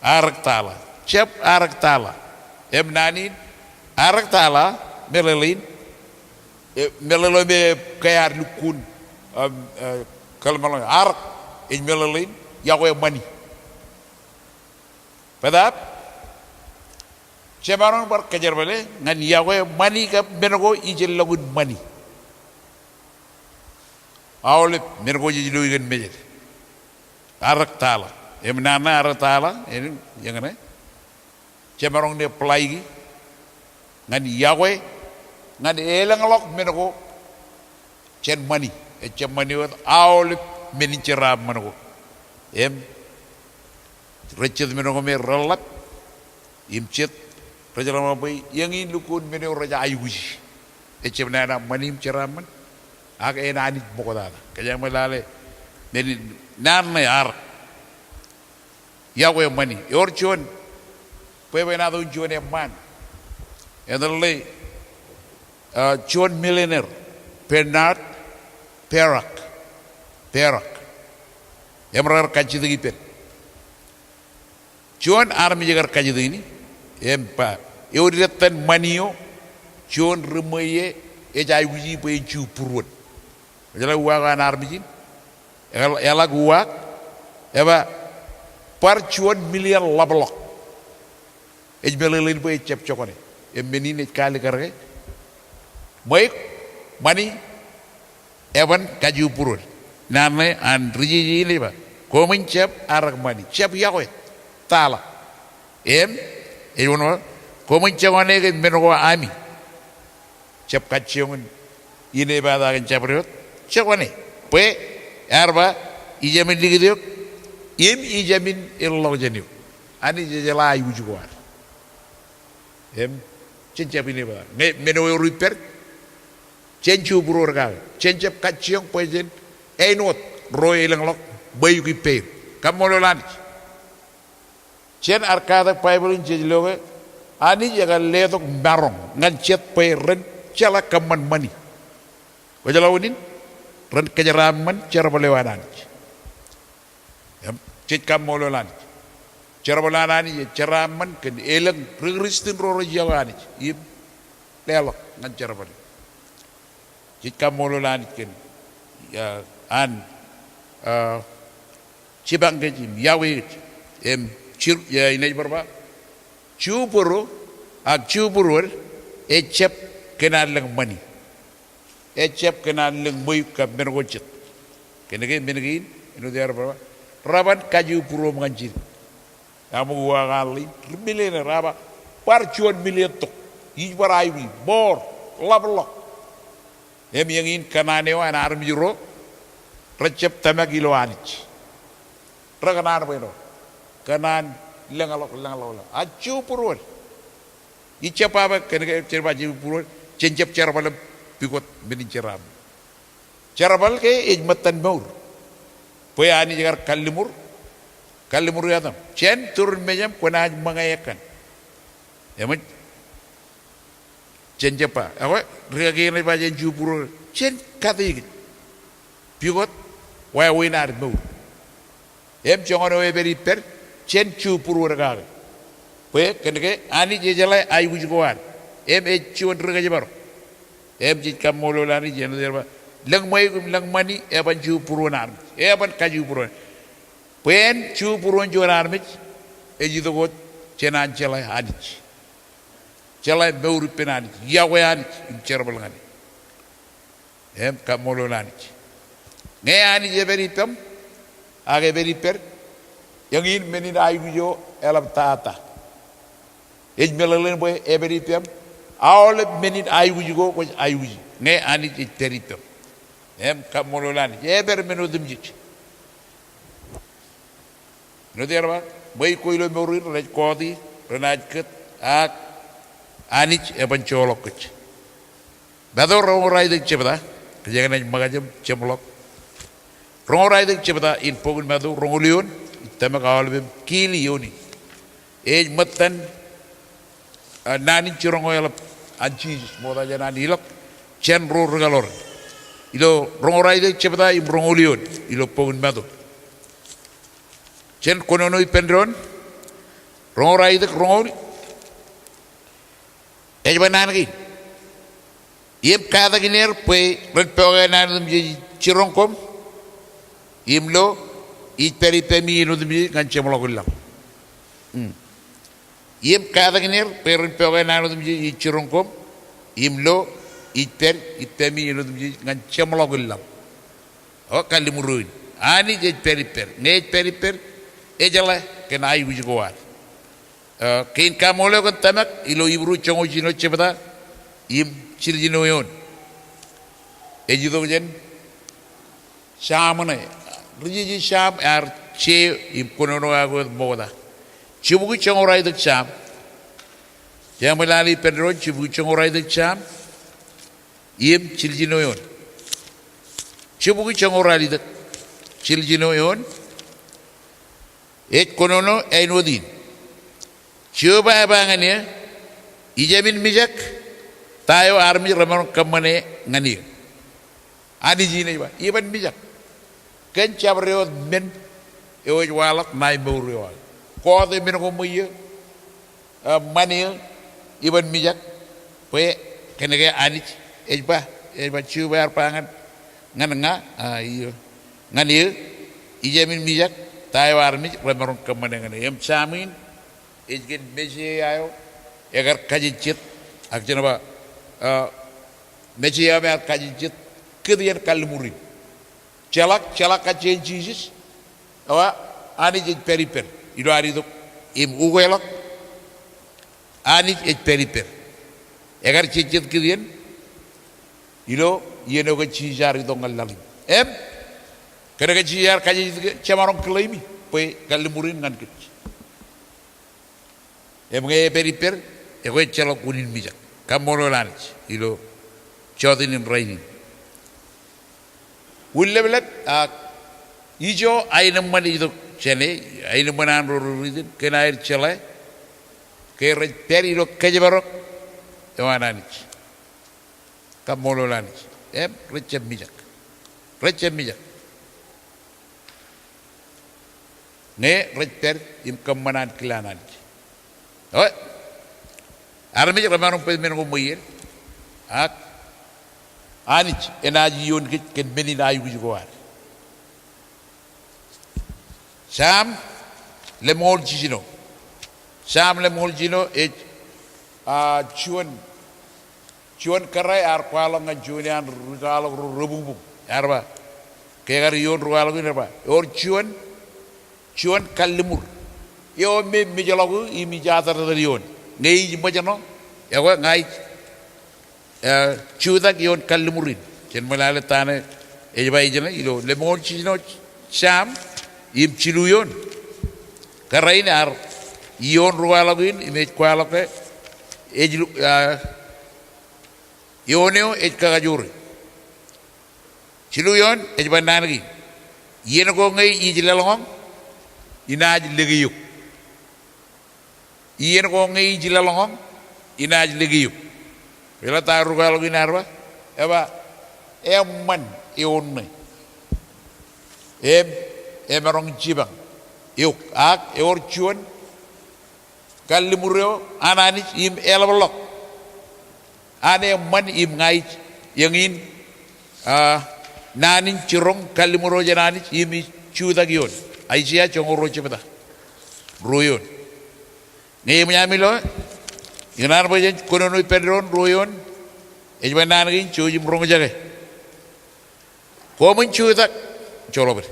Arektala. Jab arektala. Im naan in, arektala, meḷeḷein, e, meḷeḷe me ke ear lukkuun, um, e, kōḷmānḷọkjeṇ. Arek, ej meḷeḷein, yokwe ṃani. Bōtaab, jemaroñ bar kōjerbale ñan yokwe ṃani kab men ko ijellọkin ṃani. Aolep men ko jej loe kōn mejed. Arektala. Im naan ṇe arektala, eñin, eñin, jemaroñ ṇe plaiki ñan yokwe, ñan elōñḷọk men ko jān ṃani. Ejjab ṃani wōt, aolep men in jeraaṃṃan ko. Im rej jet men ko me reḷḷap im jet, rej ḷōmṇak bwe eñin lukkuun men eo rej aikuji. Ejjab nana ṃani im jeraaṃṃan, ak en Anij ṃoktata. Kōjeañ ṃōk lale men in naan ṇe arek. Yokwe ṃani. Ewōr juon bwebwenato in juon eṃṃaan. Etan ḷe Juon millionaire, Bernard Barak, Barak, im rekar kajjitōk ippān. Juon armej ekar kajjitōk in, im ba, ewōr dettan ṃani eo juon ri ṃweiie ej aikuji bwe en ju būruon. Kwōjeḷā uwaak eo an armej in? Eḷak uwaak, eba, bar juon million ḷapḷọk. Ej meḷeḷein bwe ejjab jokwane. Im men in ej kaalikkar ke? Ṃweiuk, ṃani, eban kajubūruon. Naan ṇe an ri jeje in ej ba, koṃwin jab arōk ṃani, jab iọkwe, tala. Im ej wōnṃaanḷọk, koṃwin jokwane kōn men ko ami. Jab kajjioñ in epata kōn jabdewōt, jokwane. Bwe ear ba, ijemin likūt eok im ijemin elọkjeṇ eok. Anij ejeḷā aikuj ko ad. Im jen jab in epata. Ñe men eo ewōr ippād, jen jubūruon kake. Jen jab kajjioñ bwe jen āinwōt ro elōñḷọk ṃweiuk ippāer. Kaṃṃoolol Anij. Jān ad katak Baibōḷ in jej lo ke Anij ekar letok maroñ ñan jet bwe ren jeḷā kōṃṃan ṃani. Kwōjeḷā unin? Ren kōjeraaṃṃan jerbal eo an Anij. Im jej kaṃṃoolol Anij. Jerbal eo an Anij ej jeraaṃṃan kōn elōñ ri Kristian ro rej iọkwe Anij im leḷọk ñan jerbal eo. Jej kaṃṃoolol Anij kōn, ah, an, ah, jipañ kōj im iọkwe kōj. Im jir, ah, inaaj bar ba, jubūruon ak jubūruod ejjab kōn an lōñ ṃani. Ejjab kōn an lōñ ṃweiuk kab men ko jet. Kōnke men kein, āinwōt ear bar ba, reban kajubūruoṃ ñan jidik. Aṃ uwaak an ḷein, ri millionaire, a ba, bar juon million tok. Ij bar aikuj, ṃoor, ḷapḷọk. Im eñin kōṇaan eo an armej ro rejjab tōmak ilo Anij. Rekōṇaan bwe ṇe, kōṇaan lōñḷọk, lōñḷọk, lōñḷọk. A jubūruon. Ij jab ba bwe kōnke jen ba jubūruon, jen jab jerbal im pukot men in jeraaṃṃan. Jerbal ke ej ṃōttan mour. Bwe Anij ekar kalliṃur, kalliṃur etaṃ. Jān turin mejaṃ kwōnaaj ṃōñā ekkan. Eṃōj, jen jab ba, ekwe, rikaki eṇ ej ba jen jubūruon, jen kate kōj. Pukot wāween ad mour. Im joñan eo epād ippād, jen jubūruon kake. Bwe kōnke Anij ejeḷā aikuj ko ad. Im ej juon ri kōjparok. Im jej kaṃṃoolol Anij āinwōt ear ba, lōñ ṃweiuk im lōñ ṃani eban jubūruon armej. Eban kajubūruon. Bwe en jubūruon juon armej, ej itok wōt jān an jeḷā Anij. Jeḷā mour ippān Anij, iọkwe Anij im jerbal ñan e. Im kaṃṃoolol Anij. Ñe Anij epād ippaṃ, ak epād ippād, eñin men in aikuj eo eḷap tata. Ej meḷeḷein bwe epād ippaṃ, aolep men in aikuj ko kwōj aikuji. Ñe Anij ej pād ippaṃ. Im kaṃṃoolol Anij. Epād men otemjej. Āinwōt ear ba, ṃweiuk ko ilo mour in renaaj kọọti, renaaj kōt, ak Anij eban joḷọk kōj. Matu roñoul ralitōk jebta, kōjeañ naaj ṃōkaj im jeṃḷọk. Roñoul ralitōk jebta in bok in Matu, roñoul eoon, ij tōmak aolepem kiil eoon in. Ej ṃōttan, ah, naan in jiroñ eo eḷap an Jisōs, ṃokta jān an ilọk jān ro ri kaḷoran. Ilo roñoul ralitōk jebta im roñoul eoon, ilo bok in Matu. Jen kōnono ippān doon, roñoul ralitōk roñoul, ej ba naan kein. Im katak in er bwe ren pokake naan otemjej jiroñ koṃ, im lo, ij pād ippemi āinwōt otemjej ñan jeṃḷọkin laḷ. Hmm. Im katak in er bwe ren pokake naan otemjej ij jiroñ koṃ, im lo, ij pād ippemi āinwōt otemjej ñan jeṃḷọkin laḷ. O, kalliṃur eo in. Anij ej pād ippād. Ñe ej pād ippād, ejeḷā kōn aikuj ko ad. Eh, kein kaṃṃoolol eo kōn tōmak ilo Hibru joñoul jiljino jebta im jiljino eoon. Ej itok jān Sam ṇe. Ri jeje Sam ear je im kōnono aō wōt ṃokta. Jibukwi joñoul ralitōk Sam. Jeañ ṃōk lale ippān doon, jibukwi joñoul ralitōk Sam im jiljino eoon. Jibukwi joñoul ralitōk jiljino eoon. Ej kōnono āinwōt in. Jeova ej ba ñan eō, ijemin mijak, Ta eo armej remaroñ kōṃṃane ñan eō? Anij in ej ba, iban mijak. Kōn jabdewōt men eo ej waḷọk ṇae mour eo aō. Kote men ko ṃweiō, a, ṃan eō, iban mijak. Bwe kōnke Anij ej ba, ej ba, Jeova ear ba ñan, ñan ña, a, io, ñan eō, ijemin mijak, ta eo armej remaroñ kōṃṃane ñan eō? Im Sam in ej kōn Mesaia eo ekar kajejjet, ak jen ba, a, Mesaia eo me ear kajejjet kūtien kalliṃur in. Jeḷak, jeḷak kajjien Jisōs, ewa, Anij ej pād ippād ilo ad itok im ukeḷọk. Anij ej pād ippād. Ekar jejjet kūtien ilo iien eo ke Jisōs ear itok ñan laḷ in. Im kōnke Jisōs ear kajejjet, jemaroñ claim e bwe kalliṃur in ñan kōj. Im ñe ej pād ippād, ekwe ejjeḷọk unin mijak. Kaṃṃoolol Anij ilo jọteen in rainin. Ullep lep, ak ijo aenōṃṃan ej itok jāne, aenōṃṃan an ro ri-riit in kōn aer jeḷā ke rej pād ilo kōjparok eo an Anij. Kaṃṃoolol Anij. Im rej jab mijak. Rej jab mijak. Ñe rej pād im kōṃṃan ankilaan Anij. Eo, armej remaroñ bōk men ko ṃweiien, ak Anij enaaj iioon kōj kōn men in aikuj ko ad. Sam lemñoul jiljino. Sam lemñoul jiljino ej, a, juon, juon kōrā ear kwaḷọk ñan juon iaan ri kwaḷọk ro rebuñbuñ. Ear ba, ke ekar iioon ri kwaḷọk in ear ba, ewōr juon, juon kalliṃur eo me mejḷọk eō im ij atartar ioon. Ñe ij ṃōjṇọ, ekwe ña ij, e, jutak ioon kalliṃur in. Jen ṃōḷaḷḷe ta ṇe ej ba ijin ilo lemñoul jiljino Sam im jilu eoon. Kōrā in ear iioon ri kwaḷọk in im ej kwaḷọk ke ej lu-, a, eoon eo ej kakajoor e. Jilu eoon ej ba naan kein. Iien ko ñe ij laḷñọñ, inaaj lōke eok. Iien ko ñe ij laḷñọñ, inaaj lōke eok. Eḷap ta ri kwaḷọk in ear ba, eba, eṃṃan eoon ṇe im emaroñ jipañ eok. Ak ewōr juon kalliṃur eo an Anij im eḷapḷọk an eṃṃan im ña ij eñin, a, naan in jiroñ kalliṃur eo jān Anij im ij jutak eoon. Aiseia joñoul ruo jebta, ruo eoon. Ñe eṃōj ami lo, ikōṇaan bwe jen kōnono ippān doon ruo eoon, ej ba naan kein jouj im roñjake. Koṃwin jutak, joḷọk bōd.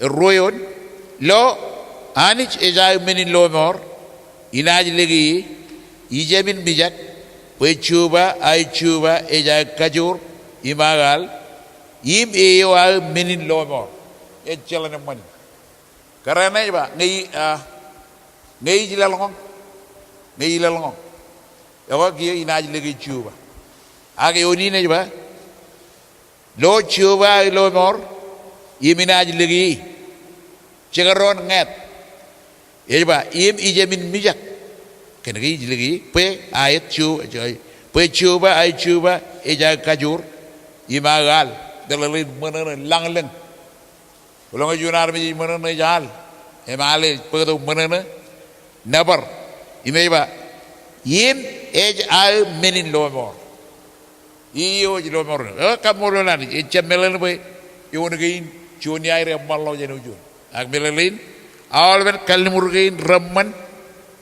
Ruo eoon, lo, Anij ej aō men in lọmọọr, inaaj lōke e, ijemin mijak, bwe Jeova aō Jeova ej aō kajoor im aō al, im e eo aō men in lọmọọr. Ejjeḷan eṃṃan in. Kōrā ṇe ej ba, ñe i, a, ñe ij laḷñọñ, ñe ij laḷñọñ, ekwe kiiō inaaj lōke Jeova. Ak eoon in ej ba, lo Jeova aō lọmọọr, im inaaj lōke e. Jekdọọn ñāāt. Ej ba, im ijemin mijak. Kōnke ij lōke e, bwe aet Jeova, bwe Jeova aō Jeova ej aō kajoor, im aō al. Meḷeḷein ṃōṇōṇō lañlōñ. Eḷaññe juon armej ej ṃōṇōṇō ej al, im al ej bōktok ṃōṇōṇō, nōbar, im ej ba, im ej aō men in lọmọọr. Eo ej lọmọọr eo. Eo, kaṃṃoolol Anij, ejjab meḷeḷein bwe eoon kein juon iaer eṃṃanḷọk jān eo juon. Ak meḷeḷein, aolepen kalliṃur kein reṃṃan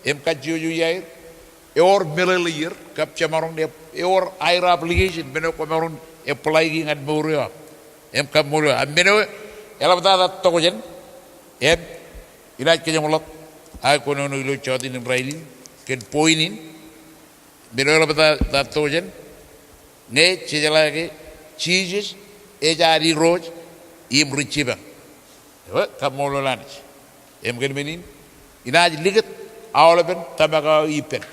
im kajjojo iaer, ewōr meḷeḷeier kab jemaroñ, ewōr aer obligation men eo kwōmaroñ apply e ñan mour eo aṃ. Im kaṃṃoolol, a men eo eḷaptata tokjān, im inaaj kōjeṃḷọk aō kōnono ilo jọteen in rainin kōn point in. Men eo eḷaptata tokjān, ñe jejeḷā ke Jisōs ej ad Irooj im ri jipañ. Eo, kaṃṃoolol Anij. Im kōn men in, inaaj likūt aolepen tōmak eo ippān.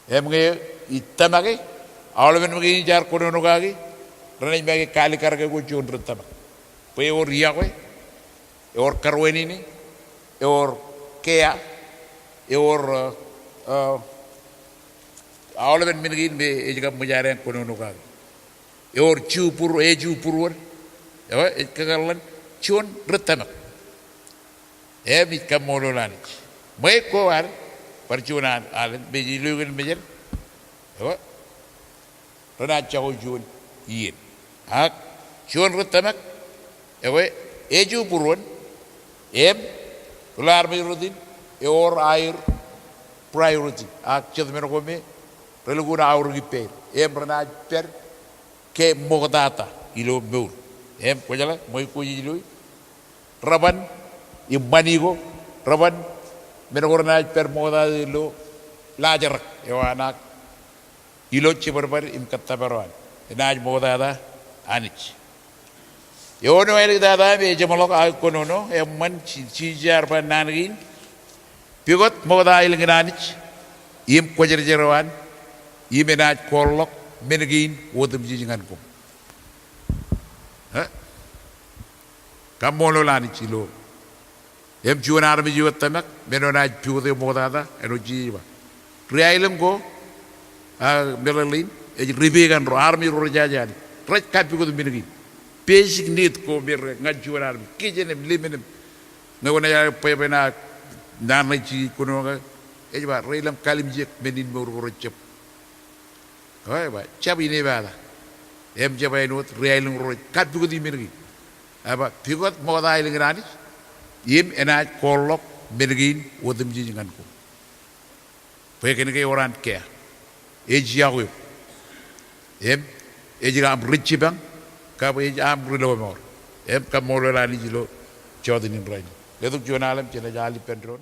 Im ñe ij tōmake, aolepen men kein jaar kōnono kaki, renaaj make kaalikkar ke kwe juon ren tōmak. Bwe ewōr iọkwe, ewōr karuwainene, ewōr kea, ewōr, e, e, Aolepen men kein me ej kab ṃōj ad en kōnono kake. Ewōr ju būruon, e ju būruon. Ewe, ej kakōḷḷan juon ri tōmak. Im ij kaṃṃoolol Anij. Ṃweiuk ko ad, bar juon al-, alen, me ej ilo iien mejān. Ewe, renaaj jako juon iien. Ak juon ri tōmak, ewe, e ju būruon, im, ilo armej rot in, ewōr aer priority. Ak jet men ko me, relukkuun aorōk ippāer. Im renaaj pād ke ṃoktata ilo mour. Im kwōjeḷā, ṃweiuk ko jej loi. Reban, im ṃani ko, reban, men ko renaaj pād ṃoktata ilo laajrak, eo an ak ilo jibadbad im kōttōpar eo an. Enaaj ṃoktata Anij. Eo ṇe āliktata im ejeṃḷọk aō kōnono, eṃṃan ji-, jijeer ba naan kein. Pukot ṃokta aelōñ in Anij, im kwōjarjar eo an, im enaaj kooḷḷọk men kein otemjej ñan koṃ. E? Kaṃṃoolol Anij ilo. Im juon armej eo tōmak, men eo enaaj pukot e ṃoktata, āinwōt Jisōs ej ba. Ri aelōñ ko, a, meḷeḷein, ej ripekan ro, armej ro rej jaje Anij. Rej kappukot men kein. Basic need ko me rej ñan juon armej. Kijen im lemon im. Ñe kwōnaaj bwebwenaaj naan ṇe Jisōs ej kōnono kake, ej ba, rej ilọk im kalimjek men in mour ko rej jab. Eo, ej ba, jab inepata. Im jab āinwōt ri aelōñ ro rej kappukot men kein. Ej ba, pukot ṃokta aelōñ in Anij, im enaaj kooḷḷọk men kein otemjej ñan koṃ. Bwe kōnke ewōr an kea. Ej yokwe eok. Im, ej aṃ ri jipañ, kab ej aṃ ri lọmọọr. Im, kaṃṃoolol Anij ilo jota in rainin. Letok juon alen, jenaaj al ippān doon.